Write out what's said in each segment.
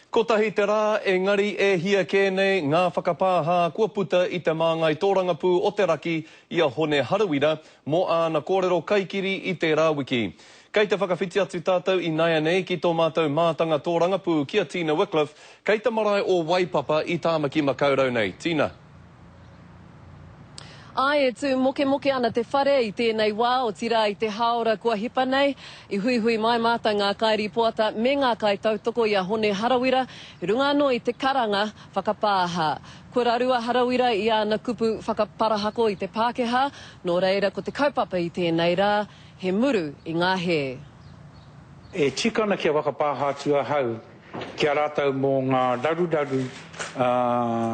Kotahi te rā, engari e hia kē nei ngā whakapāhā kua puta i te māngai tōrangapū o te raki i a Hone Harawira mō āna kōrero kaikiri i tērā wiki. Kei te whakawhiti atu tātou inaianei ki tō mātou mātanga tōrangapū ki a Tina Wickliffe kei te marae o Waipapa i Tāmaki Makaurau nei. Tina. Āe, e tū mokemoke ana te whare i tēnei wā, otirā i te hāora kua hipa nei. I huihui mai mātou ngā kairīpoata me ngā kaitautoko i a Hone Harawira i runga anō i te karanga whakapāha. Kua raru a Harawira i āna kupu whakaparahako i te Pākehā, nō reira ko te kaupapa i tēnei rā, he muru i ngā hē. E tika ana kia whakapāha atu ahau ki a rātou mō ngā raruraru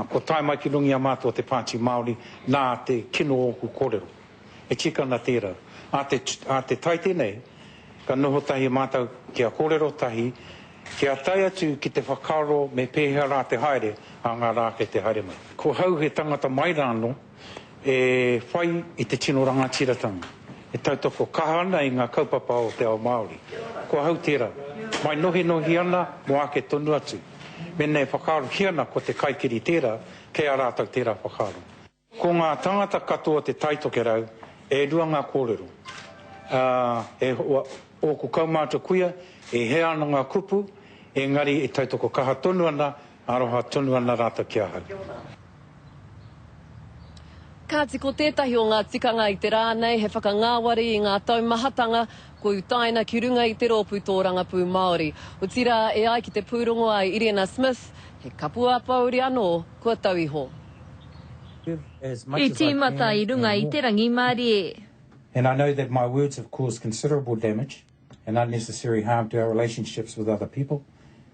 kua tae mai ki runga i a mātou o te Pāti Māori nā te kino o ōku kōrero. E tika ana tērā. Ā te, ā te Taite nei, ka noho tahi mātou kia kōrero tahi, kia tae atu ki te whakaaro me pēhea rā te haere ā ngā rā kei te haere mai. Ko hau he tangata mai rānō e whai i te tino rangatiratanga, e tautoko kaha ana i ngā kaupapa o te ao Māori. Ko ahau tērā, mai nohinohi ana mō ake tonu atu. Mēnā e whakaarohia ana ko te kaikiri tērā, kei a rātou tērā whakaaro. Ko ngā tangata katoa o Te Taitokerau, e rua ngā kōrero. Ā, e ōku kaumātua kuia, e hē ana ngā kupu, engari e tautoko kaha tonu ana, aroha tonu ana rātou ki ahau. Kāti ko tētahi o ngā tikanga i te rā nei he whakangāwari i ngā taumahatanga kua utaina ki runga i te rōpū tōrangapū Māori. Otirā, e ai ki te pūrongo a Irena Smith, he kapua pōuri anō kua tau iho. I tīmata i runga i te rangimārie. And I know that my words have caused considerable damage and unnecessary harm to our relationships with other people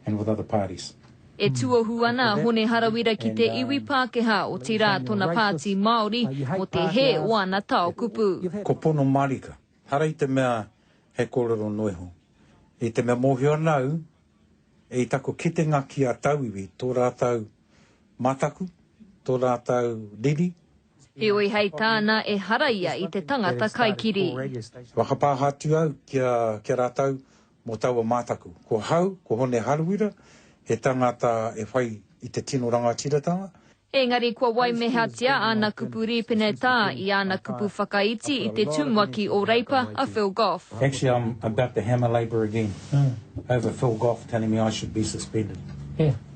and with other parties. E tuohu ana a Hone Harawira ki te iwi Pākehā, otirā tona pāti Māori, mō te hē o ana tao kupu. Ko pono marika, hara i te mea he kōrero noa iho. I te mea mōhio ana au, i taku kitenga ki a tauiwi, tō rātou mataku, tō rātou riri, Heoi hei tāna ehara ia i te tangata kaikiri. Whakapāha atu au ki a rātou mō taua mātaku. Ko hau, ko Hone Harawira, he tangata e whai i te tino rangatiratanga. Engari kua waimehatia āna kupu rīpenetā i āna kupu whakaiti i te tumuaki o Reipa a Phil Goff. Actually I'm about to hammer Labour again over Phil Goff telling me I should be suspended.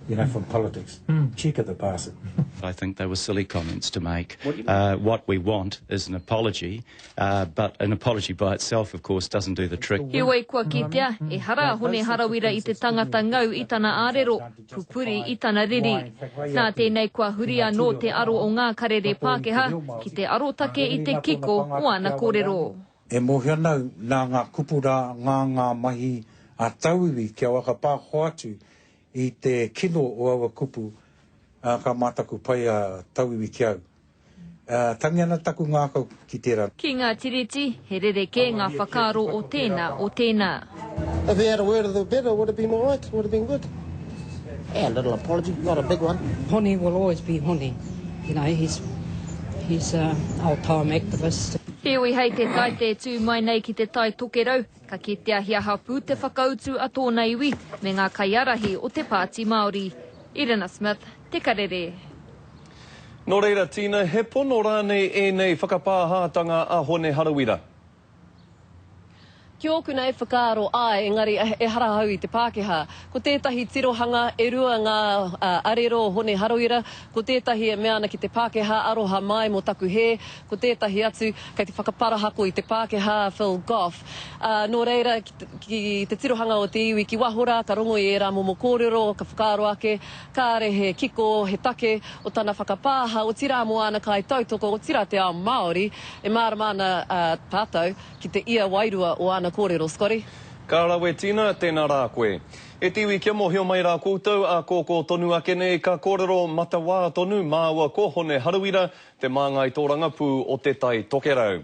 You know, from politics. Cheek of the bastard. I think they were silly comments to make. Uh, what we want is an apology, uh, but an apology by itself, of course, doesn't do the trick. Heoi kua kitea, ehara a Hone Harawira i te tangata ngau i tana ārero, pupuri i tana riri. Nā tēnei kua huri anō te aro o ngā karere Pākehā ki te arotake i te kiko o ana kōrero. E mōhio ana au nā ngā kupu rā ngā ngā mahi a tauiwi kia whakapāho atu I te kino o aua kupu, ā, ka mātaku pai a tauiwi ki au. Ā, tangi ana taku ngākau ki tērā. Ki ngā tiriti, he rerekē ngā whakaaro o tēnā, o tēnā. If he had a word a little better, it would have been all right, would have been good. A little apology, not a big one. Hone will always be Hone, you know, he's, he's a old time activist. Heoi hei te taite e tū mai nei ki Te Tai Tokerau, Ka kitea he aha pū te whakautu a tōna iwi me ngā kaiārahi o te Pāti Māori. Irina Smith, Te Karere. Nō reira, Tina, he pono rānei ēnei whakapāhātanga a Hone Harawira? Ki ōku nei whakaaro, āe, engari ehara ahau i te Pākehā. Ko tētahi tirohanga, e rua ngā arero o Hone Harawira, ko tētahi e mea ana ki te Pākehā aroha mai mō taku hē, ko tētahi atu kei te whakaparahako i te Pākehā a Phil Goff. Ā, nō reira, ki te tirohanga o te iwi ki waho rā, ka rongo i ērā momo kōrero, ka whakaaro ake, kāre he kiko, he take o tana whakapāha, otirā mō āna kaitautoko, otirā te ao Māori, e mārama ana tātou ki te ia wairua o āna kōrero. Scotty? Ka rawe Tina, tēnā rā koe. E te iwi kia mōhio mai rā koutou, ā kōkō tonu ake nei, ka kōrero matawā tonu māua ko Hone Harawira, te māngai tōrangapū o Te Tai Tokerau.